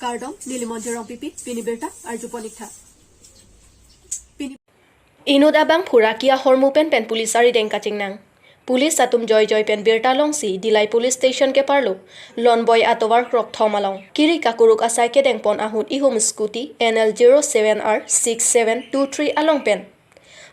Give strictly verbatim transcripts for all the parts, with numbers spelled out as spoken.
Kardom, neli Monjir Rongpipi, pini birta arjupon ik tha. Pini inut abangphu raki ahormu pen pen police arideng kachingnang. Police atum joijoi pen birta longsi Dillai Police Station keparlo Lonboi atovar krokthom along kiri kakuruk asai kedengpon ahut ihum scooty N L zero seven R six seven two three along pen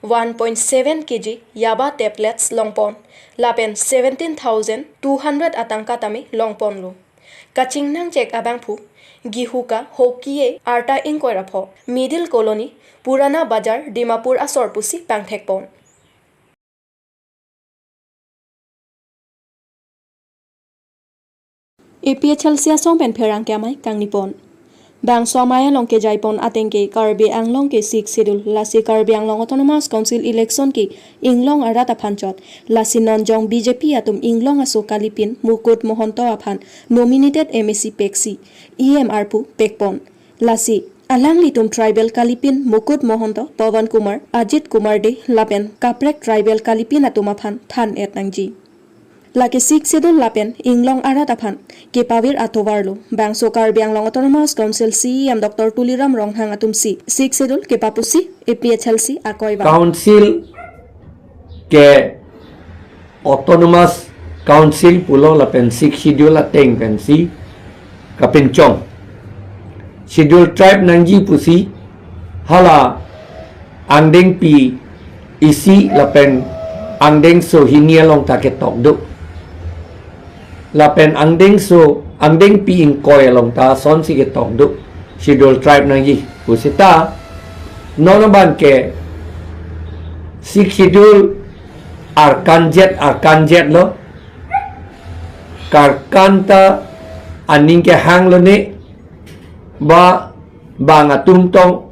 one point seven K G yaba tablets longpon lapen seventeen thousand two hundred atangka tame longponlo. Kachingnangchek abangphu Gihuka Hokie arta ingkoi ra pho, Middle Colony, Purana Bazar, Dimapur asor pusi pangthekpon. A P H L C asong pen pherangke amei kangnipon. Bangso amei along kejaipon ateng ke Karbi Anglong ke Sixth Schedule, lasi Karbi Anglong Autonomous Council election ke inglong arat aphan chot, lasi non jong B J P atum inglong aso kalipin Mukut Mohonto aphan nominated M A C peksi E M arpu pekpon. Lasi alanglitum tribal kalipin Mukut Mohonto, Pawan Kumar, Ajit Kumar Dey lapen kaprek tribal kalipin atum aphan than-et nangji. Lake Sixth Schedule lapen inglong arat aphan kepavir atovarlo. Bangso Karbi Anglong Autonomous Council C E M Doctor Tuliram Ronghang atumsi Sixth Schedule kepapusi A P H L C akoi vang. Council ke Autonomous Council pulo lapen Sixth Schedule ateng pensi kapinchong. Schedule tribe nangji pusi hala angdengpi isi lapen angdengso hini along ta ketok do. Lapen angdengso, angdengpi ingkoi along ta sonsi ketok do. Schedule tribe nangji pusita non abang ke Sixth Schedule arkanjet, arkanjetlo. Karkan ta aning kehanglo ne ba bang atum tong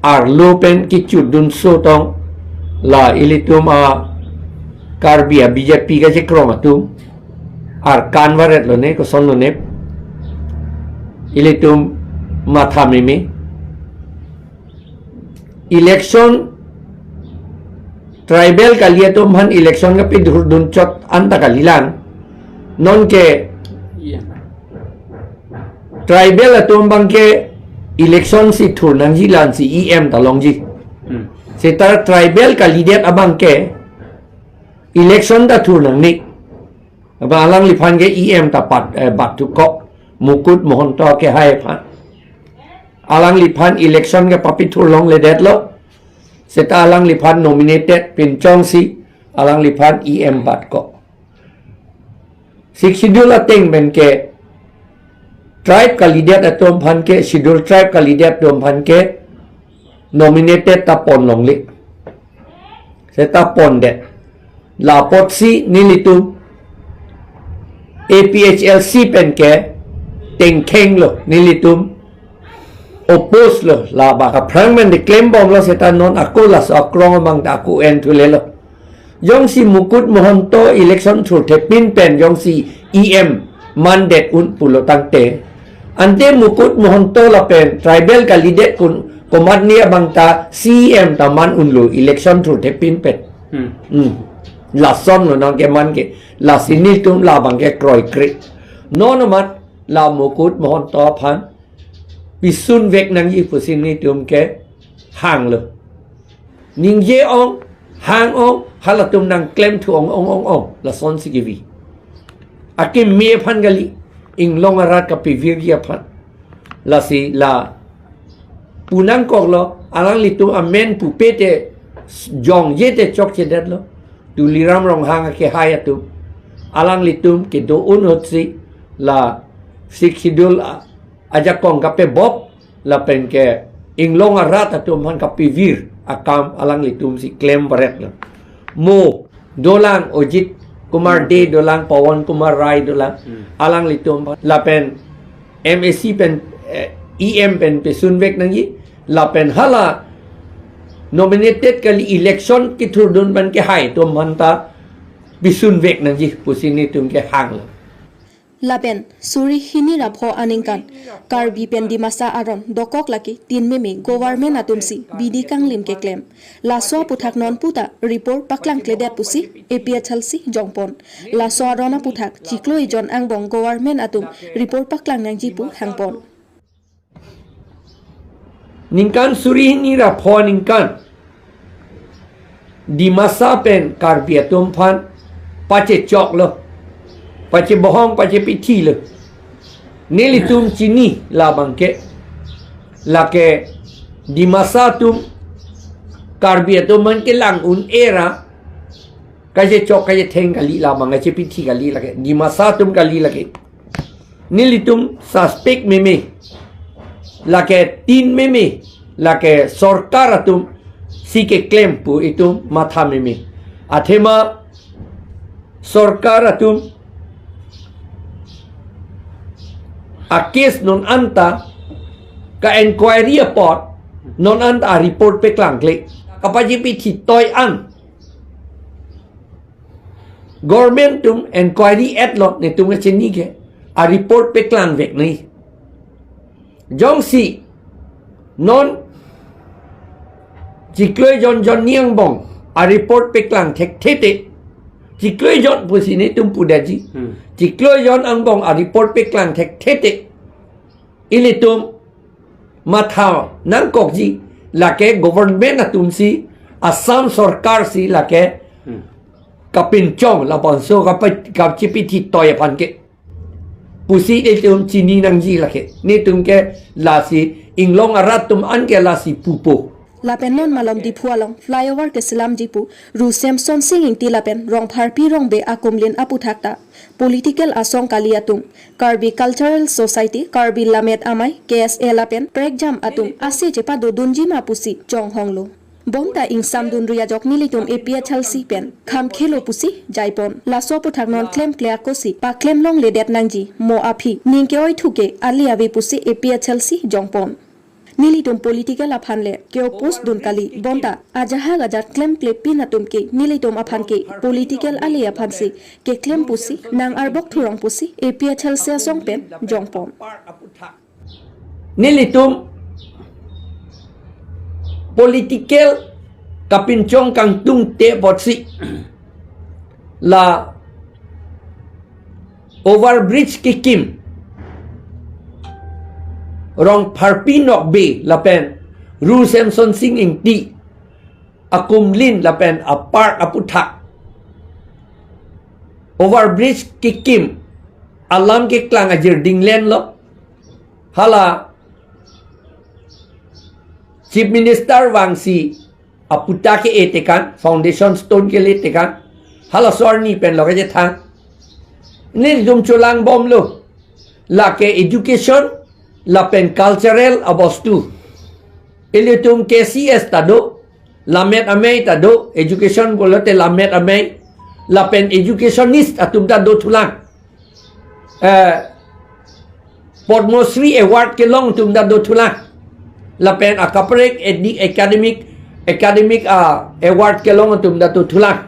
arlo pen kechotdunso tong la ilitum a Karbi a B J P kachekrong atum arkan varetlo ne, kosonlo ne ilitum matha meme. Election tribal kali atum aphan election kapethurdun chot anta kalilang. Nonke tribal atum abang ke election si thur nangji, lansi E M ta longji. Hmm. Seta tribal kalidet abang ke election ta thur nangne. Abang alangliphan ke E M ta pat, eh, bat tu kok, Mukut Mohonto kehai aphan. Alangliphan election kepapethur longledetlo. Seta alangliphan nominated pinchongsi alangliphan E M bat kok. Sixth Schedule ateng pen ke tribe kalidet atum aphan ke, Schedule tribe kalidet atum aphan ke nominated ta pon longle. Seta pondet. La apotsi nelitum A P H L C pen ke tengkhenglo, nelitum oppose lo labang. Aphrang pen de klembomlo, seta non ako laso akrong abang ta ako en thulelo. Jongsi Mukut Mohonto election thurthepin pen jongsi E M mandet un pulo tangte, ante Mukut Mohonto lapen tribal kalidet kun komatne abang ta C E M ta man unlo election thurthepin pen. Hmm. Hmm. Lasonlo nangkeman ke. Lasi nelitum labang ke kroikre. Non amat la Mukut Mohonto aphan pisunvek nangji pusi nelitum kehanglo. Ningje ong, hang ong, halatum nangklemthu ong, ong, ong, ong. Lasonsi kevi. Akimi aphan kali, inglong arat kapevirji aphan. Lasi la punangkoklo, alanglitum amen pupe te jongje te chokchedetlo. Tuliram Ronghang akehai atum. Alanglitum kedo-un ahutsi la Sixth Schedule a-, ajakong kapebop lapen ke inglong arat atum aphan kapevir akam alanglitumsi klem varetlo. Mo dolang Ajit Kumar Dey dolang, Pawan Kumar Rai dolang, hmm, alanglitum aphan lapen M A C pen, eh, E M pen pisunvek nangji, lapen hala nominated kali election kethurdun pen kehai atum aphan ta pisunvek nangji pusi nelitum kehanglo. Lapen suri hini ra pho aningkan Karbi pen Dimasa aron dokok lake tin meme government atumsi bidi kanglim keklem. Laso aputhak non puta report paklangkledet pusi A P H L C jongpon. Laso aron aputhak chiklo ejon angbong government atum report paklang nangji pu hangpon. Ningkan suri hini ra pho ningkan Dimasa pen Karbi atum aphan pachechoklo, pachebohong, pachepithilo. Nelitum chini labang ke, lake Dimasa atum Karbi atum aphan kelang un-e ra kachechok kachetheng kali labang, kachepithi kali lake, Dimasa atum kali lake. Nelitum suspect meme, lake tin meme, lake sorkar atum si keklem pu itum matha meme. Athema sorkar atum a-case non anta ka-enquiry apot non anta a-report peklangkle. Kapachepithi toi an government atum enquiry etlo, netum kachini ke, a-report peklangvek nai. Jongsi non chiklo jon jon ni angbong a-report peklang thekthe te, chiklo jon pusi netum pudetji. Hmm. Chiklo jon angbong a-report peklang thekthe te, ilitum matha nangkokji, lake government atum si, Assam sorkar si lake, hmm, kapinchong labangso kapa-, kachepithi toi aphan ke pusi ilitum chini nangji lake. Netum ke lasi inglong arat atum an ke lasi pupo. Lapen non malom Diphu along flyover keselamji pu Ru Semsonsing Ingti lapen Rongpharpi Rongbe akumlin aputhak ta political asong kali atum, Karbi Cultural Society, Karbi Lammet Amei, K S A lapen prekjam atum ase chepadodunji ma pusi chonghonglo. Bonta ingsamdunri ajok nelitum A P H L C pen khamkhelo pusi jaipon. Laso aputhak non klemkle akosi paklem longledet nangji, mo aphi ning ke-oithu ke ale ave pusi A P H L C jongpon. Nelitum political aphan le ke-oppose dun kali, bonta ajahak ajat klemklepin atum ke nelitum aphan ke political ale aphan si keklem pusi nang-arbok thurong pusi A P H L C asong pen jongpon. Nelitum political kapinchong kangtungte apotsi la overbridge kekim Rongpharpi Rongbe lapen Ru Semsonsing Ingti akumlin lapen a-park aputhak overbridge kekim alam keklang ajir dinglenlo. Hala Chief Minister vangsi aputa ke-e tekan, foundation stone kele tekan, halaso arni pen lo kachethang. Nelitum cholangbomlo, lake education lapen cultural abostu. Ilitum K C S ta do, Lammet Amei ta do, education pulote Lammet Amei, lapen educationist atum ta dothulang. Eh, Padma Shri Award kelong atum ta dothulang. Lapen akaprek edi-, academic, academic, ah, award kelong atum ta dothulang.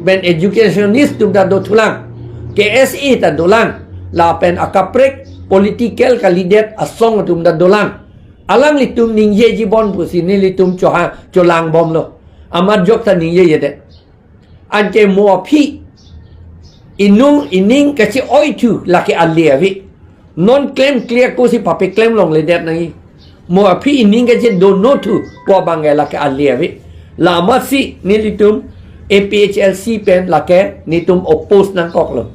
Pen educationist atum ta dothulang. K S A ta dolang. Lapen akaprek political kalidet asong atum ta dolang. Alanglitum ningjejibom pusi nelitum choha-, cholangbomlo. Amat jok ta ningjejedet. Anke mo aphi inung ining kache-oithu lake ale ave. Non klemkle akosi papeklem longledet nangji. Mo aphi ining kachedonthu ko abang ke lake ale ave. La amatsi nelitum A P H L C pen lake netum oppose nangkoklo.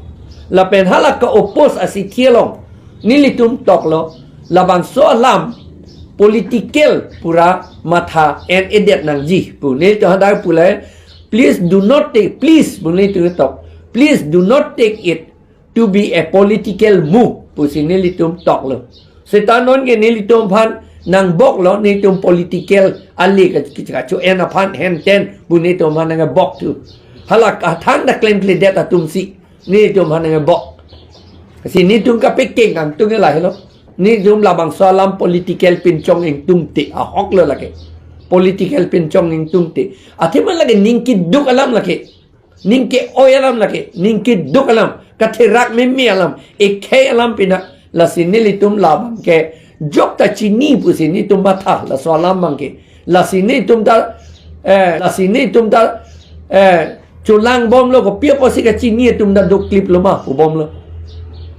Lapen hala ka-oppose asithi along nelitum toklo, labangso alam political pura matha en-edet nangji pu nelitum hadak pule, please do not take, please pu nelitum tok, please do not take it to be a political move pusi nelitum toklo. Seta non ke nelitum aphan nangboklo, netum political ale ka, ka, kacho-en aphan henten pu netum aphan nangbok thu. Hala kathang ta klemkledet atumsi netum aphan nangbok. Si netum kapekeng kangtung lahelo. Netum labangso alam political pinchong ingtungte ahoklo lake. Political pinchong ingtungte. Athema lake ning keduk alam lake. Ning ke-oi alam lake. Ning keduk alam. Katherak meme alam. Ekhei alam pina. Lasi nelitum labang ke jok ta chini pusi netum matha. Laso alam abang ke. Lasi netum ta, eh, lasi netum ta, eh, cholangbomlo, kopi apotsi kachini atum ta dokliplo ma pubomlo.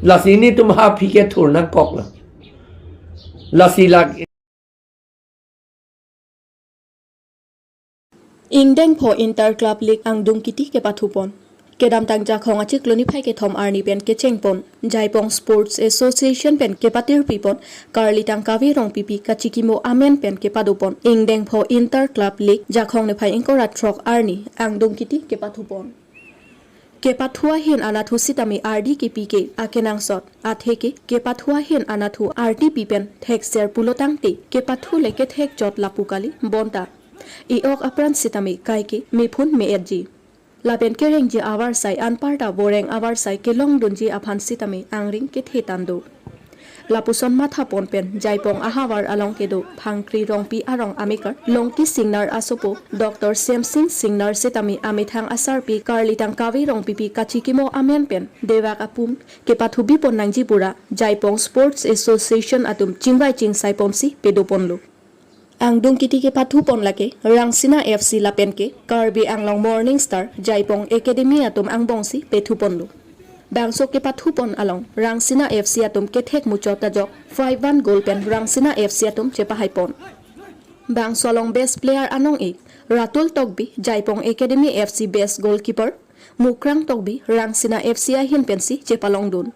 Lasi netum ha aphi ke thur nangkoklo. Lasi lak Ingdeng pho Inter Club League angdung kiti kepathupon. Kedamtang Jakhong achiklo niphai kethom arni pen kechengpon Jaipong Sports Association pen kepatirpipon Karlitang Kave Rongpipi kachikimo amen pen kepadopon Ingdeng pho Inter Club League Jakhong niphai ingkoi ra throk arni angdung kiti kepathupon. Kepathu ahin anatthu sitame ardi kepi ke akenangsot, atheke kepathu ahin anatthu ardi pi pen thekser pulotangte kepathu le kethek chot lapu kali bonta e-ok apran sitame kaike mephun me-etji. Lapen kerengji avarsai anparta voreng avarsai kelongdunji aphan sitame angring kethe tando. Lapuson mathapon pen Jaipong ahavar along kedo Phangkri Rongpi arong amekar Longki Singnar asopo Doctor Semsing Singnar sitame amethang asarpi Karlitang Kave Rongpipi kachikimo amen pen devak apum kepathubipon nangji pura Jaipong Sports Association atum chingvai chingsaiponsi pedoponlo. Angdung kiti kepathupon lake Rangsina F C lapen ke Karbi Anglong Morning Star Jaipong Academy atum angbongsi pethuponlo. Bangso kepathupon along Rangsina F C atum kethek muchot ajok five one goal pen Rangsina F C atum chepahaipon. Bangso along best player anong-e Ratul Tokbi Jaipong Academy F C best goalkeeper, Mukrang Tokbi Rangsina F C ahin pensi chepalongdun.